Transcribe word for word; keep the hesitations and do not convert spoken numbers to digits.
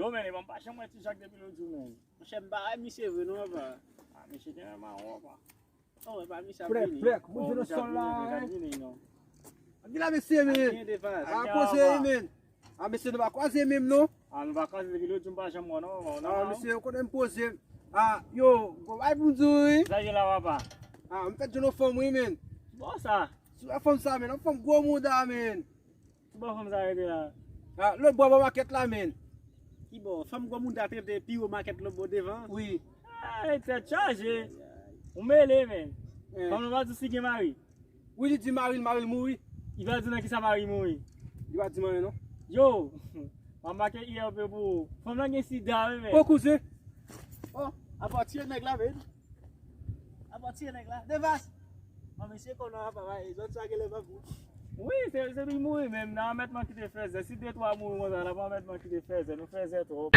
Yo, men, e pa m pa janm wè Ti Jak depi lòt jou, men. Monchè, m pa wè misye vre non, papa. Ah, misye te nan mawon, papa. Oh, e pa misye ap Frè, vini. Frè, moun jwenn nan sòl la, hein. Ann gen la, mesye, men. Gen de faz. Ah, poze, men. Ah, mesye, nou pa kwaze menm, non. Ah, nou pa kwaze depi lòt jou, m pa janm wè, non, papa. Ah, mesye, ou konnen m poze. Ah, yo, bon, bay pou m di w, wi. Sa gen la, papa. Ah, m fèk jwenn yon fanm, wi, men. Bon, sa. Si w wè fanm sa, men, yon fanm gwo mouda, men. Ki bò fanm sa rete la? Ah, lòt bò, bò makèt la, men. Ki bò? Fanm gwo mouda te te pi wo makèt lòt bò devan. Wi. Ay, tèt chaje. Ou mele, men. Eh. Fanm nan pa di si gen mari. Wi, li di mari l, mari l mouri. Li pa di nan ki sa mari mouri. Li pa di m anyen, non. Yo, m ap make I R P pou ou. Fanm nan gen sida, wi, men. Bon, kouzen. Oh, apa tire nèg la, men. Apa tire nèg la. Devas. Mwen, mesye, konnen apa bay. Zòn sa gen lè pa pou. Wi, se, se li mouri menm. Nan anmèdman ki te fèzè. Si de twa mouri konsa, la pa anmèdman ki te fèzè. Nou fèzè twòp.